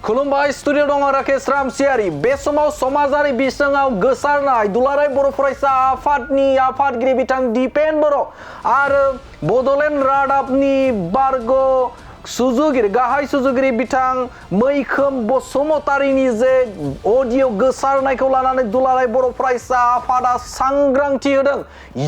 खुलुमबाय स्टुडिअ दङ राकेश रामसियारि बे समाव समाजारि बिजोङाव गोसारनाय दुलाराय बर' फरायसा आफादनि आफादगिरि बिथां दिपेन बर' आरो बड'लेण्ड रादाबनि बारग' सुजुगिरि गाहाय सुजुगिरि बिथां मैखोम बसुमतारिनि जे अडिअ गोसारनायखौ लानानै दुलाराय बर' फरायसा आफादा सांग्रांथि होदों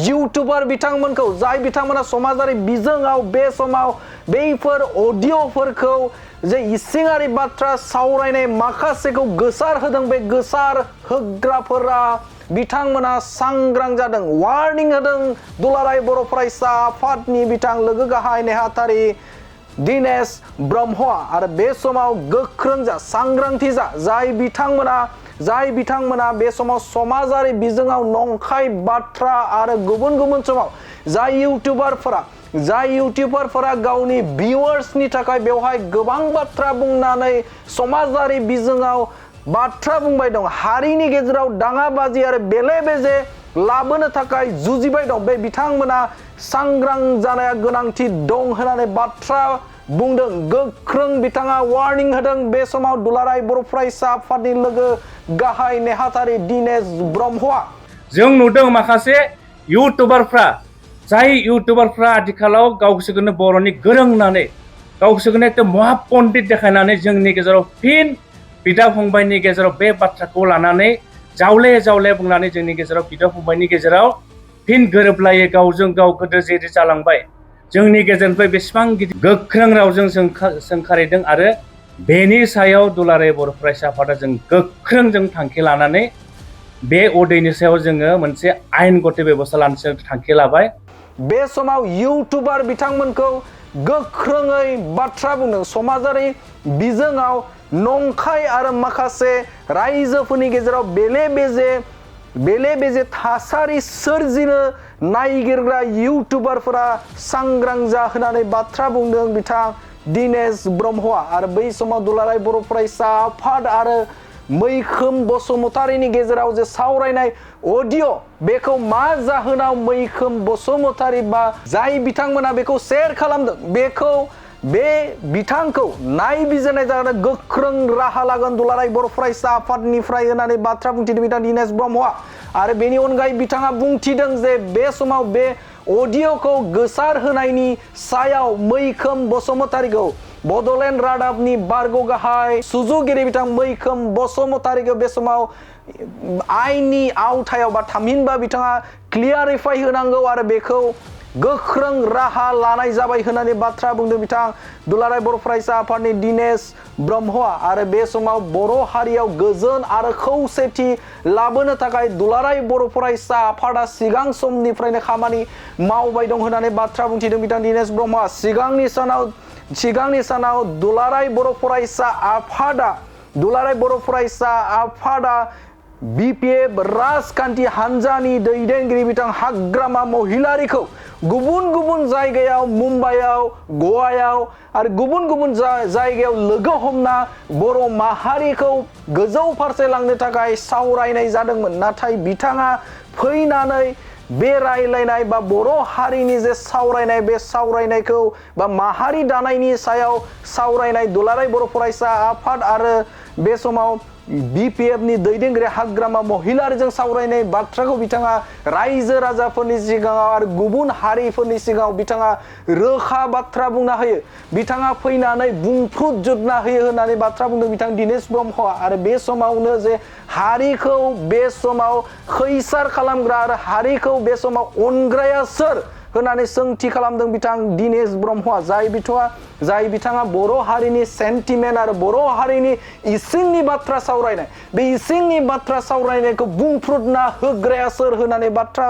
इउटुबार बिथांमोनखौ जाय बिथांमोना समाजारि बिजोङाव बे समाव बेफोर अडिअफोरखौ जे इसिङारि बाथ्रा सावरायनाय माखासेखौ गोसार होदों बे गोसार होग्राफोरा बिथांमोना सांग्रां जादों वार्निं होदों दुलाराय बर' फरायसा आफादनि बिथां लोगो गाहाय नेहाथारि दिनेश ब्रह्मआ आरो बे समाव गोख्रों जा सांग्रांथि जा जाय बिथांमोना बे समाव समाजारि बिजोङाव नंखाय बाथ्रा आरो गुबुन समाव जाय इउटुबारफोरा गावनि भिउअर्सनि थाखाय बेवहाय गोबां बाथ्रा बुंनानै समाजारि बिजोङाव बाथ्रा बुंबाय दं हारिनि गेजेराव दाङाबाजि आरो बेले-बेजे लाबोनो थाखाय जुजिबाय दं बे बिथांमोना सांग्रां जानाया गोनांथि दं होननानै बाथ्रा बुंदों गोख्रों बिथाङा वार्निं होदों बे समाव दुलाराय बर' फरायसा आफादनि लोगो गाहाय नेहाथारि दिनेश ब्रह्मआ जों नुदों माखासे इउटुबारफ्रा आथिखालाव गावसोरखौनो बर'नि गोरों होननानै गावसोरखौनो एकदम महापन्डित देखायनानै जोंनि गेजेराव फिन बिदा फंबायनि गेजेराव बे बाथ्राखौ लानानै जावले बुंनानै जोंनि गेजेराव बिदा फंबायनि गेजेराव फिन गोरोबलायै गावजों गाव गोदो जेरै जालांबाय जोंनि गेजेरनिफ्राय बेसेबां गिदिर गोख्रों रावजों सोंखारिदों आरो बेनि सायाव दुलाराय बर' फरायसा आफादा जों गोख्रों जों थांखि लानानै बे अडिअनि सायाव जोङो मोनसे आयेनगत बेबस्था लानो थांखि लाबाय बे समाव इउटुबार बिथांमोनखौ गोख्रोङै बाथ्रा बुंदों समाजारि बिजोङाव नंखाय आरो माखासे रायजोफोरनि गेजेराव बेले-बेजे थासारि सोरजिनो नायगिरग्रा इउटुबारफोरा सांग्रां जा होननानै बाथ्रा बुंदों बिथां दिनेश ब्रह्मआ आरो बै समाव दुलाराय बर' फरायसा आफाद आरो मैखोम बसुमतारिनि गेजेराव जे सावरायनाय अडिअ बेखौ मा जाहोनाव मैखोम बसुमतारि बा जाय बिथांमोना बेखौ शेयार खालामदों बेखौ बे बिथांखौ नायबिजिरनाय जागोन गोख्रों राहा लागोन दुलाराय बर' फरायसा आफादनिफ्राय होननानै बाथ्रा बुंथिदों बिथां दिनेश ब्रह्मआ आरो बेनि अनगायै बिथाङा बुंथिदों जे बे समाव बे अडिअखौ गोसार होनायनि सायाव मैखोम बसुमतारिखौ बड'लेण्ड रादाबनि बारग' गाहाय सुजुगिरि बिथां मैखोम बसुमतारिखौ बे समाव आयेननि आवथायाव बा थामहिनबा बिथाङा क्लियारिफाइ होनांगौ आरो बेखौ गोख्रों राहा लानाय जाबाय होननानै बाथ्रा बुंदों बिथां दुलाराय बर' फरायसा आफादनि दिनेश ब्रह्मआ आरो बे समाव बर' हारियाव गोजोन आरो खौसेथि लाबोनो थाखाय दुलाराय बर' फरायसा आफादा सिगां समनिफ्रायनो खामानि मावबाय दं होननानै बाथ्रा बुंथिदों बिथां दिनेश ब्रह्मआ सिगांनि सानाव दुलाराय बर' फरायसा आफादा BPF राजखान्थि हान्जानि दैदेनगिरि बिथां हाग्रामा महिलारिखौ गुबुन जायगायाव मुम्बाइआव गवायाव आरो गुबुन जायगायाव लोगो हमना बर' माहारिखौ गोजौ फारसे लांनो थाखाय सावरायनाय जादोंमोन नाथाय बिथाङा फैनानै बे रायलायनाय बा बर' हारिनि जे सावरायनाय बे सावरायनायखौ बा माहारि दानायनि सायाव सावरायनाय दुलाराय बर' फरायसा आफाद आरो बे समाव BPFनि दैदेनगिरि हाग्रामा महिलारिजों सावरायनाय बाथ्राखौ बिथाङा रायजो राजाफोरनि सिगाङाव आरो गुबुन हारिफोरनि सिगाङाव बिथाङा रोखा बाथ्रा बुंना होयो बिथाङा फैनानै बुंफ्रुदजोबना होयो होननानै बाथ्रा बुंदों बिथां दिनेश ब्रह्मआ आरो बे समावनो जे हारिखौ बे समाव खैसार खालामग्रा आरो हारिखौ बे समाव अनग्राया सोर होननानै सोंथि खालामदों बिथां दिनेश ब्रह्मआ जाय बिथाङा बर' हारिनि सेन्टिमेन्ट आरो बर' हारिनि इसिंनि बाथ्रा सावरायनाय बे इसिंनि बाथ्रा सावरायनायखौ बुंफ्रुदना होग्राया सोर होननानै बाथ्रा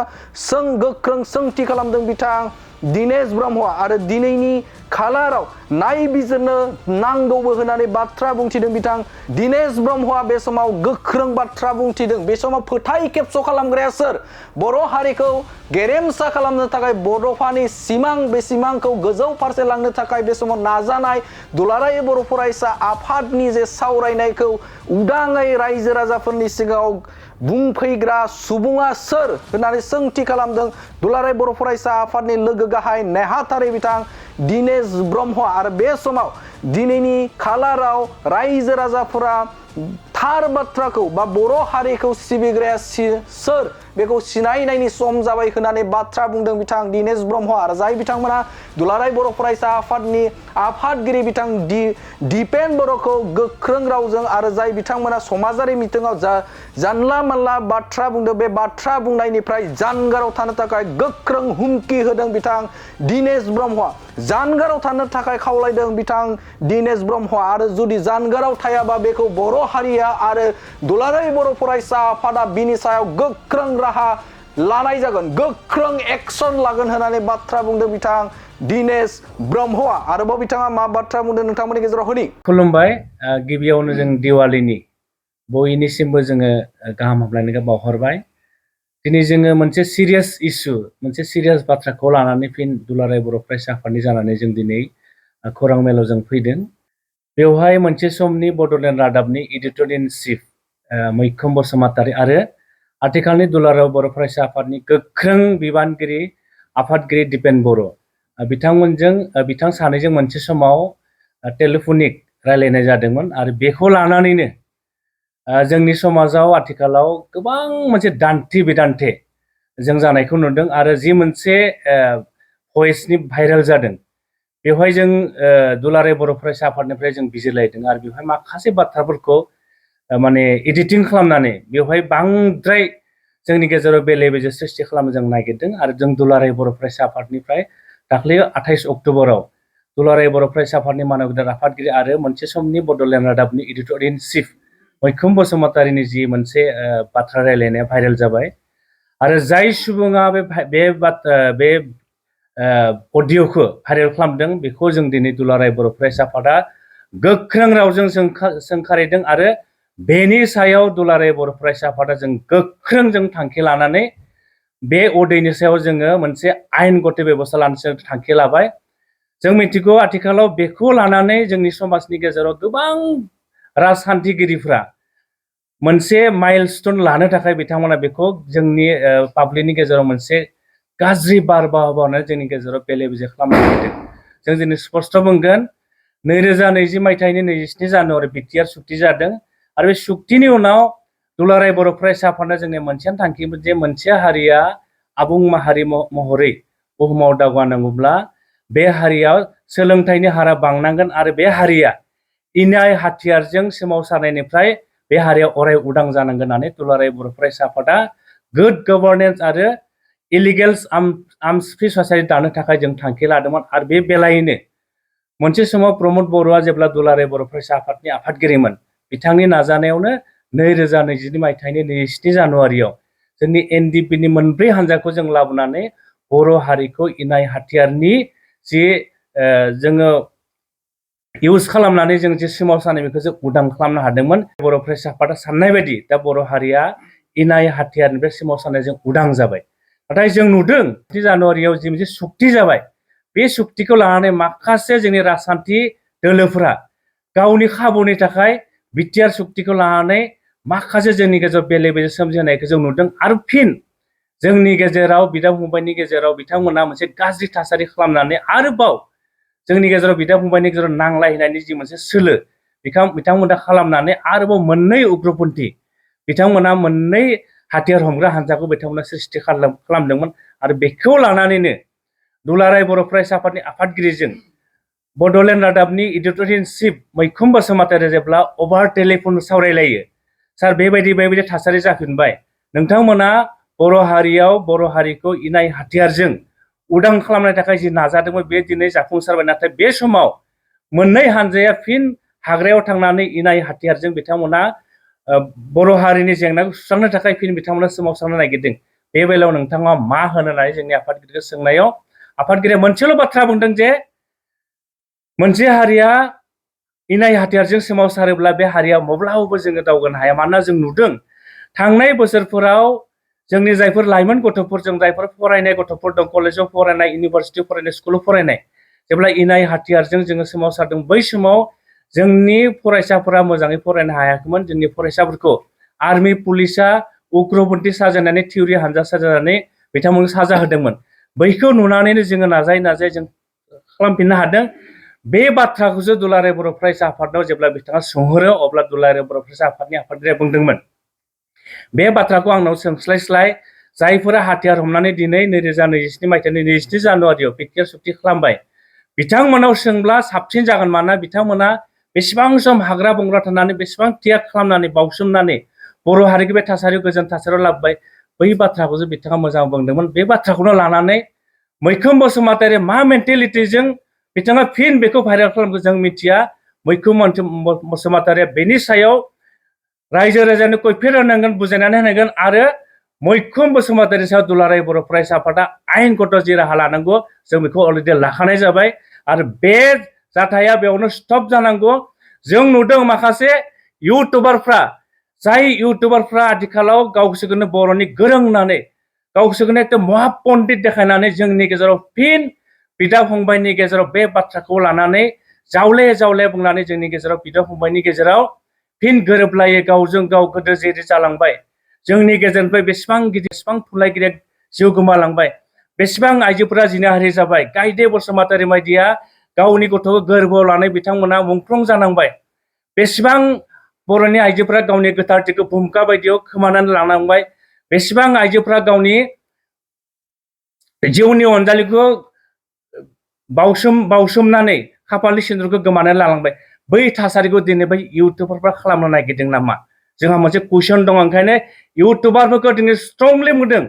गोख्रों सोंथि खालामदों बिथां दिनेश ब्रह्मआ आरो दिनैनि खालाराव नायबिजिरनो नांगौबो होननानै बाथ्रा बुंथिदों बिथां दिनेश ब्रह्मआ बे समाव गोख्रों बाथ्रा बुंथिदों बे समाव फोथाय खेबस' खालामग्राया सोर बर' हारिखौ गेरेमसा खालामनो थाखाय बड'फानि सिमांखौ गोजौ फारसे लांनो थाखाय बे समाव नाजानाय दुलाराय बर' फरायसा आफादनि जे सावरायनायखौ उदाङै रायजो राजाफोरनि सिगाङाव बुंफैग्रा सुबुङा सोर होननानै सोंथि खालामदों दुलाराय बर' फरायसा आफादनि लोगो गाहाय नेहाथारि बिथां दिनेश ब्रह्म आरो बे समाव दिनैनि खालाराव रायजो राजाफोरा थार बाथ्राखौ बा बर' हारिखौ सिबिग्राया सोर बेखौ सिनायनायनि सम जाबाय होननानै बाथ्रा बुंदों बिथां दिनेश ब्रह्म आरो जाय बिथांमोना दुलाराय बर' फरायसा आफादनि आफादगिरि बिथां दिपेन बर'खौ गोख्रों रावजों आरो जाय बिथांमोना समाजारि मिटिङाव जानला मानला बाथ्रा बुंदों बे बाथ्रा बुंनायनिफ्राय जानगाराव थानो थाखाय गोख्रों हुमखि होदों बिथां दिनेश ब्रह्मआ जानगाराव थानो थाखाय खावलायदों बिथां दिनेश ब्रह्म आरो जुदि जानगाराव थायाबा बेखौ बर' हारिया आरो दुलाराय बर' फरायसा आफादा बिनि सायाव गोख्रों राहा लानाय जागोन गोख्रों एक्सन लागोन होननानै बाथ्रा बुंदों बिथां दिनेश ब्रह्मआ आरोबाव बिथाङा मा बाथ्रा बुंदों नोंथांमोननि गेजेराव होनि खुलुमबाय गिबियावनो जों दिवालीनि बयनिसिमबो जोङो गाहाम हामलायनायखौ बावहरबाय दिनै जोङो मोनसे सिरियास इस्यु मोनसे सिरियास बाथ्राखौ लानानै फिन दुलाराय बर' फरायसा आफादनि जानानै जों दिनै खौरां मेलाव जों फैदों बेवहाय मोनसे समनि बड'लेण्ड रादाबनि एडिटर इन चिफ मैखोम बसुमतारी आरो आथिखालनि दुलाराय बर' फरायसा आफादनि गोख्रों बिबानगिरि आफादगिरि दिपेन बर' बिथां सानैजों मोनसे समाव टेलिफनिक रायलायनाय जादोंमोन आरो बेखौ लानानैनो जोंनि समाजाव आथिखालाव गोबां मोनसे दान्थे बिदान्थे जों जानायखौ नुदों आरो जि मोनसे भइसनि भाइरेल जादों बेवहाय जों दुलाराय बर' फरायसा आफादनिफ्राय जों बिजिरलायदों आरो बेवहाय माखासे बाथ्राफोरखौ माने एडिटिं खालामनानै बेवहाय बांद्राय जोंनि गेजेराव बेले बेजे सृष्टि खालामनो जों नागिरदों आरो जों दुलाराय बर' फरायसा आफादनिफ्राय दाख्लै 28 अक्ट'बराव दुलाराय बर' फरायसा आफादनि मानव गेदेर आफादगिरि आरो मोनसे समनि बड'लेण्ड रादाबनि एडिटर इन चिफ मैखोम बसुमतारीनि जि मोनसे बाथ्रा रायलायनाया भाइरेल जाबाय आरो जाय सुबुङा बे अडिअ'खौ भाइरेल खालामदों बेखौ जों दिनै दुलाराय बर' फरायसा आफादा गोख्रों रावजों सोंखारिदों आरो बेनि सायाव दुलाराय बर' फरायसा आफादा जों गोख्रों जों थांखि लानानै बे अडिअ'नि सायाव जोङो मोनसे आयेनगत बेबस्था लानो थांखि लाबाय जों मिथिगौ आथिखालाव बेखौ लानानै जोंनि समाजनि गेजेराव गोबां राजखान्थिगिरिफ्रा मोनसे माइलस्टोन लानो थाखाय बिथांमोना बेखौ जोंनि पाब्लिकनि गेजेराव मोनसे गाज्रि बारहावा जोंनि गेजेराव बेले बेजे खालामनो नागिरदों जों दिनै स्पष्ट बुंगोन 2020 मायथाइनि 27 जानुवारि बिटिआर सुक्ति जादों आरो बे सुक्तिनि उनाव दुलाराय बर' फरायसा आफादआ जोंनि मोनसे थांखिमोन जे मोनसे हारिया आबुं माहारि महरै बुहुमाव दावगानांगौब्ला बे हारियाव सोलोंथाइनि हारा बांनांगोन आरो बे हारिया इनाय हाथियारजों सोमावसारनायनिफ्राय बे हारिया अराय उदां जानांगोन होननानै दुलाराय बर' फरायसा आफादा गुड गभर्नेन्स आरो इलिगेल्स आर्म्स फ्रि ससाइटि दानो थाखाय जों थांखि लादोंमोन आरो बे बेलायैनो मोनसे समाव प्रमद बर'आ जेब्ला दुलाराय बर' फरायसा आफादनि आफादगिरिमोन बिथांनि नाजानायावनो 2022 मायथाइनि 27 जानुवारियाव जोंनि एनडिपिनि मोनब्रै हान्जाखौ जों लाबोनानै बर' हारिखौ इनाय हाथियारनि जि जोङो इउज खालामनानै जों जे सोमावसारनाय बेखौ जों उदां खालामनो हादोंमोन बर' फरायसा आफादा साननाय बायदि दा बर' हारिया इनाय हाथियारनिफ्राय सोमावसारनायजों उदां जाबाय नाथाय जों नुदों 3 जानुवारियाव जि मोनसे सुक्ति जाबाय बे सुक्तिखौ लानानै माखासे जोंनि राजखान्थि दोलोफोरा गावनि खाबुनि थाखाय बिटिआर सुक्तिखौ लानानै माखासे जोंनि गेजेराव बेले बेजे सोमजिहोनायखौ जों नुदों आरो फिन जोंनि गेजेराव बिदा फंबायनि गेजेराव बिथांमोना मोनसे गाज्रि थासारि खालामनानै आरोबाव जोंनि गेजेराव बिदा फंबायनि गेजेराव नांलायनायनि जि मोनसे सोलो बिथांमोना खालामनानै आरोबाव मोननै उग्रपन्थी बिथांमोना मोननै हाथियार हमग्रा हान्जाखौ बिथांमोना सृष्टि खालामदोंमोन आरो बेखौ लानानैनो दुलाराय बर' फरायसा आफादनि आफादगिरिजों बड'लेण्ड रादाबनि एडिटर इन चिफ मैखोम बसुमतारी जेब्ला अभार टेलिफन सावरायलायो सार बेबायदि थासारि जाफिनबाय नोंथांमोना बर' हारियाव बर' हारिखौ इनाय हाथियारजों उदां खालामनो थाखाय जि नाजादोंमोन बे दिनै जाफुंसारबाय नाथाय बे समाव मोननै हान्जाया फिन हाग्रायाव थांनानै इनाय हाथियारजों बिथांमोना बर' हारिनि जेंनाखौ सुस्रांनो थाखाय फिन बिथांमोना सोमावसारनो नागिरदों बे बेलायाव नोंथाङा मा होनो होननानै जोंनि आफादगिरिखौ सोंनायाव आफादगिरिया मोनसेल' बाथ्रा बुंदों जे मोनसे हारिया इनाय हाथियारजों सोमावसारोब्ला बे हारिया माब्लाबाबो जोङो दावगानो हाया मानोना जों नुदों थांनाय बोसोरफोराव जोंनि जायफोर लाइमोन गथ'फोर जों जायफोर फरायनाय गथ'फोर दं कलेजाव फरायनाय इउनिभारसिटियाव फरायनाय स्कुलाव फरायनाय जेब्ला इनाय हाथियारजों जोङो सोमावसारदों बै समाव जोंनि फरायसाफोरा मोजाङै फरायनो हायाखैमोन जोंनि फरायसाफोरखौ आर्मि पुलिसा उग्रपन्थी साजायनानै थिउरि हान्जा साजायनानै बिथांमोनखौ साजा होदोंमोन बैखौ नुनानैनो जोङो नाजायै जों खालामफिननो हादों बे बाथ्राखौसो दुलाराय बर' फरायसा आफादनाव जेब्ला बिथाङा सोंहरो अब्ला दुलाराय बर' फरायसा आफादनि आफादगिरिया बुंदोंमोन बे बाथ्राखौ आंनाव सोंस्लायस्लाय जायफोरा हाथियार हमनानै दिनै 2027 मायथाइनि 23 जानुवारियाव बिटिआर सुक्ति खालामबाय बिथांमोनाव सोंब्ला साबसिन जागोन मानोना बिथांमोना बेसेबां सम हाग्रा बंग्रा थानानै बेसेबां त्याग खालामनानै बावसोमनानै बर' हारिखौ बे थासारियाव गोजोन थासारियाव लाबोबाय बै बाथ्राखौसो बिथाङा मोजां बुंदोंमोन बे बाथ्राखौनो लानानै मैखोम बसुमतारी मा मेन्टेलिटिजों बिथाङा फिन बेखौ भाइरेल खालामखो जों मिथिया मैखोम बसुमतारीया बेनि सायाव रायजो राजानो कैफियत होनांगोन बुजायनानै होनांगोन आरो मैखोम बसुमतारी सायाव दुलाराय बर' फरायसा आफादा आयेनगत जि राहा लानांगौ जों बेखौ अलरेडि लाखानाय जाबाय आरो बे जाथाया बेयावनो स्टप जानांगौ जों नुदों माखासे इउटुबारफ्रा जाय इउटुबारफ्रा आथिखालाव गावसोरखौनो बर'नि गोरों होननानै गावसोरखौनो एकदम महापन्डित देखायनानै जोंनि गेजेराव फिन बिदा फंबायनि गेजेराव बे बाथ्राखौ लानानै जावले जावले बुंनानै जोंनि गेजेराव बिदा फंबायनि गेजेराव फिन गोरोबलायै गावजों गाव गोदो जेरै जालांबाय जोंनि गेजेरनिफ्राय बेसेबां गिदिर बेसेबां थुनलाइगिरिया जिउ गोमालांबाय बेसेबां आइजोफोरा जिनाहारि जाबाय गायदे बसुमतारी बायदिया गावनि गथ'खौ गोरबोआव लानाय बिथांमोना मुंख्लं जानांबाय बेसेबां बर'नि आइजोफोरा गावनि गोथारथिखौ भुमका बायदियाव खोमानानै लानांबाय बेसेबां आइजोफोरा गावनि जिउनि अनजालिखौ बावसोमनानै खाफालनि सिन्दुरखौ गोमानानै लालांबाय बै थासारिखौ दिनै बै इउटुबारफ्रा खालामनो नागिरदों नामा जोंहा मोनसे कुइसन दं ओंखायनो इउटुबारफोरखौ दिनै स्ट्रंलि बुंदों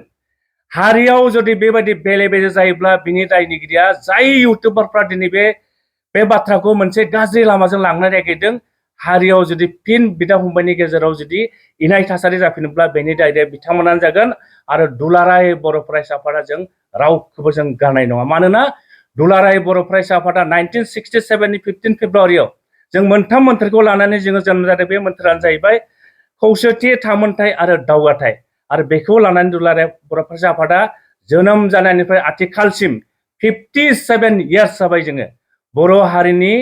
हारियाव जुदि बेबायदि बेले बेजे जायोब्ला बिनि दायनिगिरिया जाय इउटुबारफ्रा दिनै बे बाथ्राखौ मोनसे गाज्रि लामाजों लांनो नागिरदों हारियाव जुदि फिन बिदा फंबायनि गेजेराव जुदि इनाय थासारि जाफिनोब्ला बेनि दायया बिथांमोनानो जागोन आरो दुलाराय बर' फरायसा आफादा जों रावखौबो जों गारनाय नङा मानोना दुलाराय बर' फरायसा आफादा 1967 नि 15 फेब्रुवारियाव जों मोनथाम मोन्थोरखौ लानानै जोङो जोनोम जादों बे मोन्थोरानो जाहैबाय खौसेथि थामोनथाय आरो दावगाथाय आरो बेखौ लानानै दुलाराय बर' फरायसा आफादा जोनोम जानायनिफ्राय आथिखालसिम 57 इयार्स जाबाय जोङो बर' हारिनि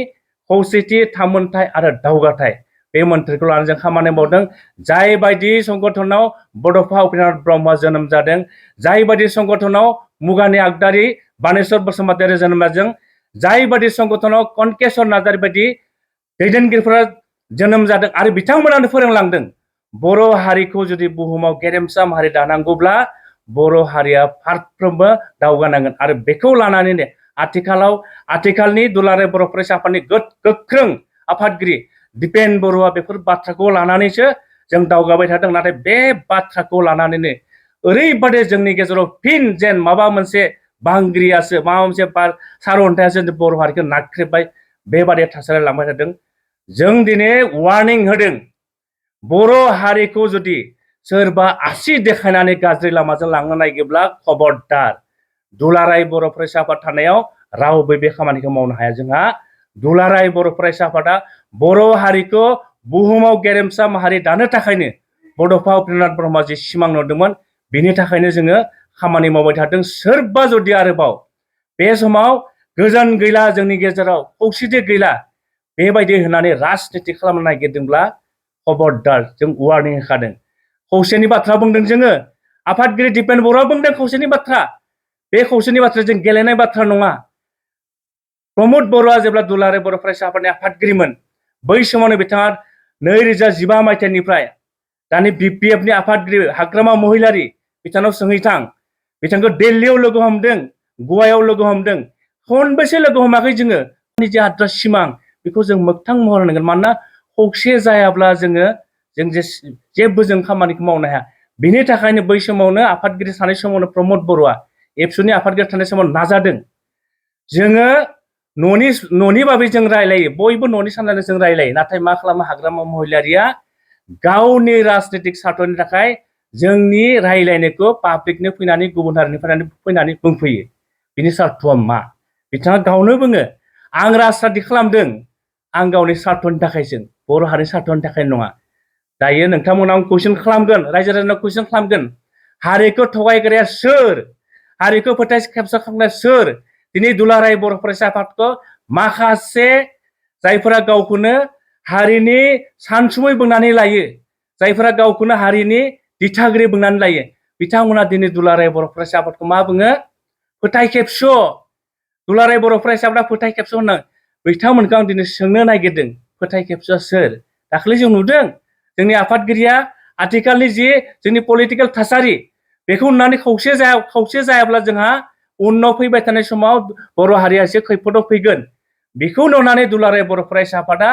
खौसेथि थामोनथाय आरो दावगाथाय बे मोन्थोरखौ लानानै जों खामानि मावदों जाय बायदि संगठनाव बड'फा उपेन्द्रनाथ ब्रह्मआ जोनोम जादों जाय बायदि संगठनाव मुगानि आगदारि बानेश्वर बसुमतारी जोनोम जादों जाय बायदि संगठनाव कनकेश्वर नार्जारी बायदि दैदेनगिरिफोरा जोनोम जादों आरो बिथांमोनानो फोरोंलांदों बर' हारिखौ जुदि बुहुमाव गेरेमसा माहारि दानांगौब्ला बर' हारिया फारफ्रोमबो दावगानांगोन आरो बेखौ लानानैनो आथिखालनि दुलाराय बर' फरायसा आफादनि गोख्रों आफादगिरि दिपेन बरुवा बेफोर बाथ्राखौ लानानैसो जों दावगाबाय थादों नाथाय बे बाथ्राखौ लानानैनो ओरैबादि जोंनि गेजेराव फिन जेन माबा मोनसे बांग्रियासो माबा मोनसे सारअन्थायासो बर' हारिखौ नाख्रेबबाय बेबादि थासारि लांबाय थादों जों दिनै वार्निं होदों बर' हारिखौ जुदि सोरबा आसि देखायनानै गाज्रि लामाजों लांनो नागिरब्ला खबरदार दुलाराय बर' फरायसा आफाद थानायाव रावबो बे खामानिखौ मावनो हाया जोंहा दुलाराय बर' फरायसा आफादा बर' हारिखौ बुहुमाव गेरेमसा माहारि दानो थाखायनो बड'फा उपेन्द्रनाथ ब्रह्मआ जि सिमां नुदोंमोन बिनि थाखायनो जोङो खामानि मावबाय थादों सोरबा जुदि आरोबाव बे समाव गोजोन गैला जोंनि गेजेराव खौसेथि गैला बेबायदि होननानै राजनिति खालामनो नागिरदोंब्ला खबरदार जों वार्निं होखादों खौसेनि बाथ्रा बुंदों जोङो आफादगिरि दिपेन बरुवा बुंदों खौसेनि बाथ्रा बे खौसेनि बाथ्रा जों गेलेनाय बाथ्रा नङा प्रमद बरुवा जेब्ला दुलाराय बर' फरायसा आफादनि आफादगिरिमोन बै समावनो बिथाङा 2015 मायथाइनिफ्राय दानि बिपिएफनि आफादगिरि हाग्रामा महिलारि बिथांनाव सोंहैथां बिथांखौ दिल्लीयाव लोगो हमदों गवायाव लोगो हमदों खनबेसे लोगो हमाखै जोङो निजे आद्रा सिमां बेखौ जों मोगथां महर होनांगोन मानोना खौसे जायाब्ला जों जेबो जों खामानिखौ मावनो हाया बिनि थाखायनो बै समावनो आफादगिरि थानाय समावनो प्रमद बरुवा एबसुनि आफादगिरि थानाय समाव नाजादों जोङो न'नि बागै जों रायलायो बयबो न'नि साननानै जों रायलायो नाथाय मा खालामो हाग्रामा महिलारिया गावनि राजनीतिक सार्थनि थाखाय जोंनि रायलायनायखौ पाब्लिकनो फैनानै गुबुन हारिनिफ्राय फैनानै बुंफैयो बिनि सार्थआ मा बिथाङा गावनो बुङो आं राजनीति खालामदों आं गावनि सार्थनि थाखायसो बर' हारिनि सार्थनि थाखाय नङा दायो नोंथांमोना आं कुइसन खालामगोन रायजो राजानाव कुइसन खालामगोन हारिखौ थगायग्राया सोर हारिखौ फोथाय खेबसा खालामनाया सोर दिनै दुलाराय बर' फरायसा आफादखौ माखासे जायफोरा गावखौनो हारिनि सानसुमै बुंनानै लायो जायफोरा गावखौनो हारिनि दिथागिरि बुंनानै लायो बिथांमोना दिनै दुलाराय बर' फरायसा आफादखौ मा बुङो फोथाय खेबस' दुलाराय बर' फरायसा आफादा फोथाय खेबस' होनना बिथांमोनखौ आं दिनै सोंनो नागिरदों फोथाय खेबसुवा सोर दाखालि जों नुदों जोंनि आफादगिरिया आथिखालनि जि जोंनि पलिटिकेल थासारि बेखौ नुनानै खौसे जायाब्ला जोंहा उनाव फैबाय थानाय समाव बर' हारिया एसे खैफोदाव फैगोन बेखौ नुनानै दुलाराय बर' फरायसा आफादा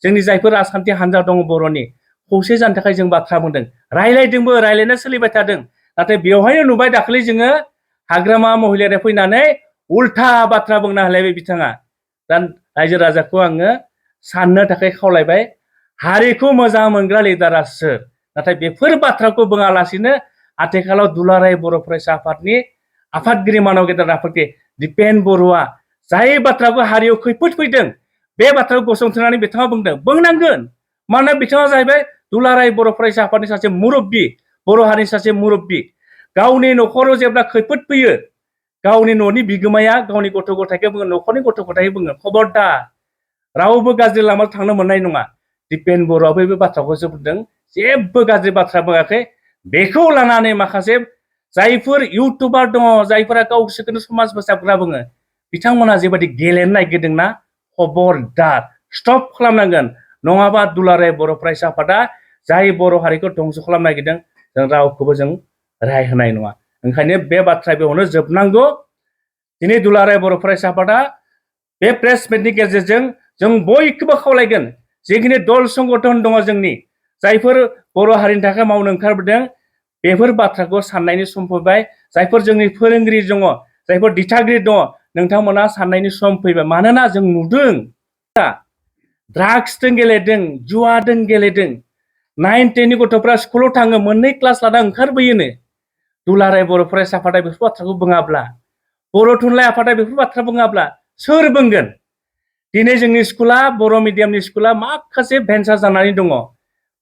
जोंनि जायफोर राजखान्थि हान्जा दङ बर'नि खौसे जानो थाखाय जों बाथ्रा बुंदों रायलायदोंबो रायलायना सोलिबाय थादों नाथाय बेवहायनो नुबाय दाखालि जोङो हाग्रामा महिलारिया फैनानै उल्था बाथ्रा बुंना होलायबाय बिथाङा दा रायजो राजाखौ आङो साननो थाखाय खावलायबाय हारिखौ मोजां मोनग्रा लिडारा सोर नाथाय बेफोर बाथ्राखौ बुङालासिनो आथिखालाव दुलाराय बर' फरायसा आफादनि आफादगिरि मानव गेदेर आफादगिरि दिपेन बरुवा जाय बाथ्राखौ हारियाव खैफोद फैदों बे बाथ्राखौ गसंथानानै बिथाङा बुंनांगोन मानोना बिथाङा जाहैबाय दुलाराय बर' फरायसा आफादनि सासे मुरब्बी बर' हारिनि सासे मुरब्बी गावनि न'खराव जेब्ला खैफोद फैयो गावनि न'नि बिगोमाया गावनि गथ' गथायखौ बुङो न'खरनि गथ' गथायखौ बुङो खबरदार रावबो गाज्रि लामायाव थांनो मोननाय नङा दिपेन बरुवाबो बे बाथ्राखौसो बुंदों जेबो गाज्रि बाथ्रा बुङाखै बेखौ लानानै माखासे जायफोर इउटुबार दङ जायफोरा गावसोरखौनो समाज फोसाबग्रा बुङो बिथांमोना जेबायदि गेलेनो नागिरदोंना खबरदार स्टप खालामनांगोन नङाबा दुलाराय बर' फरायसा आफादा जाय बर' हारिखौ धंस' खालामनो नागिरदों जों रावखौबो जों रेहाय होनाय नङा ओंखायनो बे बाथ्राया बेयावनो जोबनांगौ दिनै दुलाराय बर' फरायसा आफादा बे प्रेस मिटनि गेजेरजों जों बयखौबो खावलायगोन जिखिनि दल संगठन दङ जोंनि जायफोर बर' हारिनि थाखाय मावनो ओंखारबोदों बेफोर बाथ्राखौ साननायनि सम फैबाय जायफोर जोंनि फोरोंगिरि दङ जायफोर दिथागिरि दङ नोंथांमोना साननायनि सम फैबाय मानोना जों नुदों ड्राग्सजों गेलेदों जुवाजों गेलेदों 9, 10 नि गथ'फ्रा स्कुलाव थाङो मोननै क्लास लाना ओंखारबोयोनो दुलाराय बर' फरायसा आफादा बेफोर बाथ्राखौ बुङाब्ला बर' थुनलाइ आफादा बेफोर बाथ्रा बुङाब्ला सोर बुंगोन दिनै जोंनि स्कुला बर' मिडियामनि स्कुला माखासे भेन्सार जानानै दङ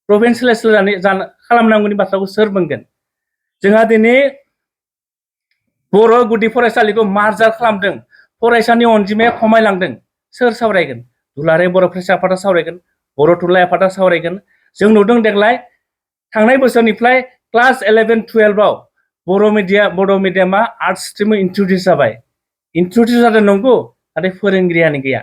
प्रभिन्सियेलाइज खालामनांगौनि बाथ्राखौ सोर बुंगोन जोंहा दिनै बर' गुदि फरायसालिखौ मार्जार खालामदों फरायसानि अनजिमाया खमायलांदों सोर सावरायगोन दुलाराय बर' फरायसा आफादा सावरायगोन बर' थुनलाइ आफादा सावरायगोन जों नुदों देग्लाय थांनाय बोसोरनिफ्राय क्लास 11, 12 आव बर' मिडियामा आर्ट्स स्ट्रिमाव इन्ट्रडिउस जाबाय इन्ट्रडिउस जादों नंगौ नाथाय फोरोंगिरियानो गैया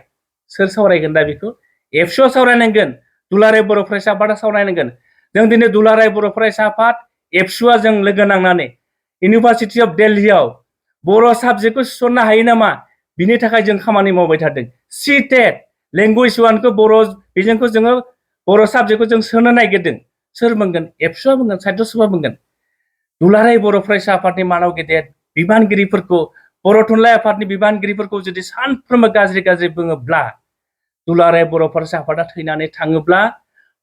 सोर सावरायगोन दा बेखौ एबसुआ सावरायनांगोन दुलाराय बर' फरायसा आफादा सावरायनांगोन जों दिनै दुलाराय बर' फरायसा आफाद एबसुआ जों लोगो नांनानै इउनिभार्सिटि अफ दिल्लीआव बर' साबजेक्टखौ थिसननो हायो नामा बिनि थाखाय जों खामानि मावबाय थादों CTET लेंगुवेज 1खौ बर' बिजोंखौ जोङो बर' साबजेक्टखौ जों सोनो नागिरदों सोर बुंगोन एबसुआ बुंगोन साहित्य सभा बुंगोन दुलाराय बर' फरायसा आफादनि मानाव गेदेर बिबानगिरिफोरखौ बर' थुनलाइ आफादनि बिबानगिरिफोरखौ जुदि सानफ्रोमबो गाज्रि बुङोब्ला दुलाराय बर' फरायसा आफादा थैनानै थाङोब्ला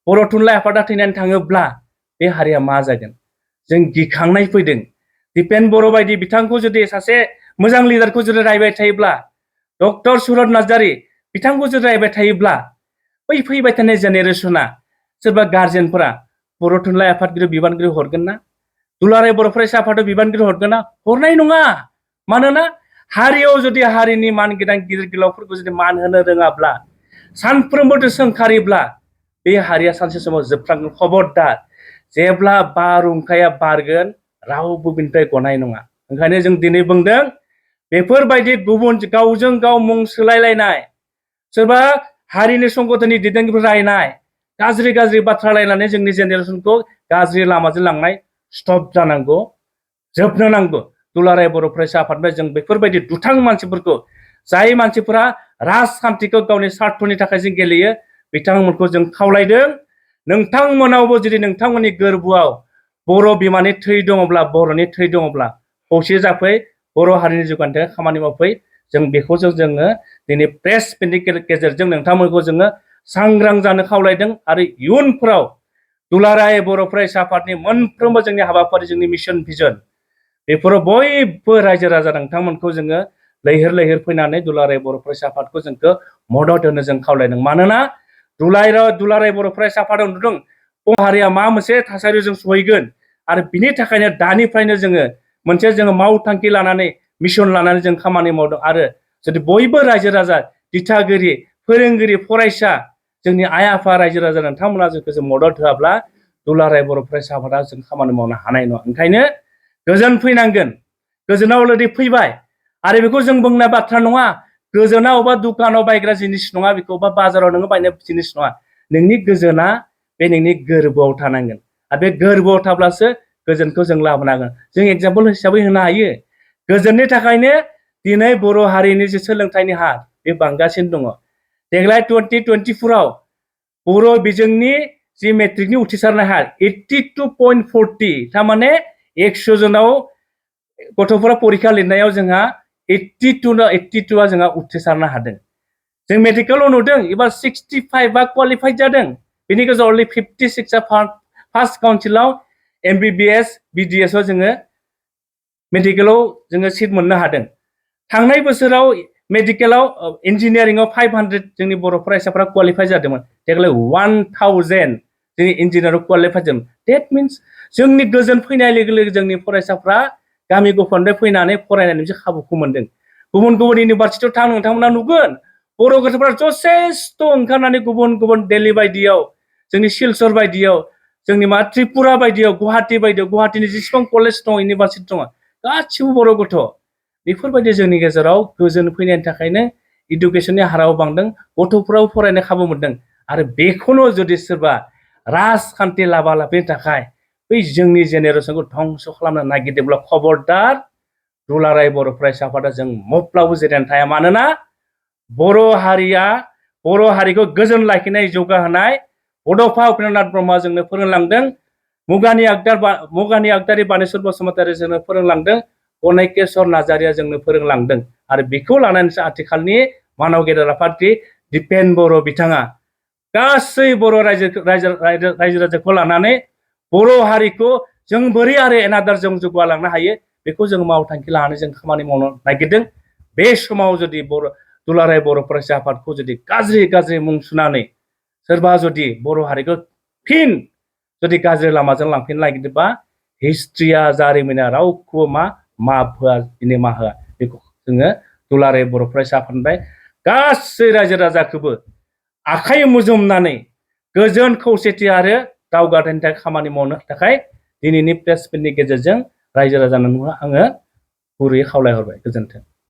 बर' थुनलाइ आफादा थैनानै थाङोब्ला बे हारिया मा जागोन जों गिखांनाय फैदों दिपेन बर' बायदि बिथांखौ जुदि सासे मोजां लिडारखौ जुदि रायबाय थायोब्ला डक्टर सुरत नार्जारि बिथांखौ जुदि रायबाय थायोब्ला बै फैबाय थानाय जेनेरेसना सोरबा गार्जेनफोरा बर' थुनलाइ आफादगिरि बिबानगिरि हरगोन ना दुलाराय बर' फरायसा आफादाव बिबानगिरि हरगोन ना हरनाय नङा मानोना हारियाव जुदि हारिनि मानगोनां गिदिर गोलावफोरखौ जुदि मान होनो रोङाब्ला सानफ्रोमबो सोंखारिब्ला बे हारिया सानसे समाव जोबस्रांगोन खबरदार जेब्ला बारहुंखाया बारगोन रावबो बिनिफ्राय गनाय नङा ओंखायनो जों दिनै बुंदों बेफोरबायदि गुबुन गावजों गाव मुं सोलायलायनाय सोरबा हारिनि संगठननि दैदेनगिरिफोर रायनाय गाज्रि बाथ्रा रायनानै जोंनि जेनेरेसनखौ गाज्रि लामाजों लांनाय स्टप जानांगौ जोबनो नांगौ दुलाराय बर' फरायसा आफादनिफ्राय जों बेफोरबायदि दुथां मानसिफोरखौ जाय मानसिफोरा राजखान्थिखौ गावनि स्वार्थनि थाखाय जों गेलेयो बिथांमोनखौ जों खावलायदों नोंथांमोनावबो जुदि नोंथांमोननि गोरबोआव बर' बिमानि थै दङब्ला बर'नि थै दङब्ला खौसे जाफै बर' हारिनि जौगानो थाखाय खामानि मावफै जों बेखौ जोङो दिनै प्रेस मिटनि गेजेरजों नोंथांमोनखौ जोङो सांग्रां जानो खावलायदों आरो इयुनफोराव दुलाराय बर' फरायसा आफादनि मोनफ्रोमबो जोंनि हाबाफारि जोंनि मिशन भिजन बेफोराव बयबो रायजो राजा नोंथांमोनखौ जोङो लैहोर फैनानै दुलाराय बर' फरायसा आफादखौ जोंखौ मदद होनो जों खावलायदों मानोना दुलाराय बर' फरायसा आफादाव नुदों बर' हारिया मा मोनसे थासारियाव जों सहैगोन आरो बिनि थाखायनो दानिफ्रायनो जोङो मावथांखि लानानै मिशन लानानै जों खामानि मावदों आरो जुदि बयबो रायजो राजा दिथागिरि फोरोंगिरि फरायसा जोंनि आइ आफा रायजो राजा नोंथांमोना जोंखौ जों मदद होआब्ला दुलाराय बर' फरायसा आफादा जों खामानि मावनो हानाय नङा ओंखायनो गोजोन फैनांगोन गोजोनाव अलरेडि फैबाय आरो बेखौ जों बुंनाय बाथ्रा नङा गोजोना अबा दुकानाव बायग्रा जिनिस नङा, बेखौ अबा बाजाराव नोङो बायनाय जिनिस नङा। नोंनि गोजोना बे नोंनि गोरबोआव थानांगोन। आरो बे गोरबोआव थाब्लासो गोजोनखौ जों लाबोनो हागोन। जों एग्जाम्पल हिसाबै होनो हायो। गोजोननि थाखायनो दिनै बर' हारिनि जे सोलोंथाइनि हार बे बांगासिनो दङ। देग्लाय 2024 आव बर' बिजोंनि जि मेट्रिकनि उथ्रिसारनाय हार 82.40, थारमाने 100 जनाव गथ'फोरा परीक्षा लिरनायाव जोंहा 82 जोंहा उथ्रिसारनो हादों। जों मेडिकेलाव नुदों एबार 65 क्वालिफाइड जादों। बेनि गेजेराव अनलि 56 फार्स्ट काउन्सिलाव MBBS BDS आव जोङो मेडिकेलाव जोङो सिट मोननो हादों। थांनाय बोसोराव मेडिकेलाव इन्जिनियारिंआव 500 जोंनि बर' फरायसाफोरा क्वालिफाइ जादोंमोन। देग्लाय 1000 जोंनि इन्जिनियाराव क्वालिफाइ जादों। डेट मिन्स जोंनि गोजोन फैनाय लोगो लोगो जोंनि फरायसाफ्रा गामि गफानिफ्राय फैनानै फरायनायनि मोनसे खाबुखौ मोनदों। गुबुन गुबुन इउनिभारसिटियाव थां नोंथांमोना नुगोन बर' गथ'फोरा जथेस्थ' ओंखारनानै गुबुन गुबुन दिल्ली बायदियाव, जोंनि सिलचर बायदियाव, जोंनि मा त्रिपुरा बायदियाव, गुवाहाटि बायदियाव, गुवाहाटिनि जेसेबां कलेज दङ, इउनिभारसिटि दङ, गासिबो बर' गथ'। बेफोरबायदि जोंनि गेजेराव गोजोन फैनायनि थाखायनो इडुकेसननि हाराव बांदों, गथ'फोराव फरायनो खाबु मोनदों। आरो बेखौनो जुदि सोरबा राजखान्थि लाबालाबनि थाखाय बै जोंनि जेनेरेसनखौ धंस खालामनो नागिरदोंब्ला खबरदार दुलाराय बर' फरायसा आफादा जों माब्लाबाबो जिरायनानै थाया। मानोना बर' हारिखौ गोजोन लाखिनाय, जौगाहोनाय बड'फा उपेन्द्रनाथ ब्रह्मआ जोंनो फोरोंलांदों। मुगानि आगदारि बानेश्वर बसुमतारी जोंनो फोरोंलांदों। गनायकेश्वर नार्जारिया जोंनो फोरोंलांदों। आरो बेखौ लानानैसो आथिखालनि मानव गेदेर आफादगिरि दिपेन बर' बिथाङा गासै बर' रायजो राजाखौ लानानै बर' हारिखौ जों बोरै आरो एनादार जों जौगालांनो हायो बेखौ जों मावथांखि लानानै जों खामानि मावनो नागिरदों। बे समाव जुदि दुलाराय बर' फरायसा आफादखौ जुदि गाज्रि मुं सुनानै सोरबा जुदि बर' हारिखौ फिन जुदि गाज्रि लामाजों लांफिननो नागिरदोंबा हिस्ट्रिया, जारिमिना रावखौबो माफ होआ, निमाहा होआ। बेखौ जोङो दुलाराय बर' फरायसा आफादनिफ्राय गासै रायजो राजाखौबो आखाइ मुजुमनानै गोजोन खौसेथि आरो दावगाथायनि थाखाय खामानि मावनो थाखाय दिनैनि प्रेस मिटनि गेजेरजों रायजो राजानो आङो गुरैयै खावलायहरबाय। गोजोन्थों।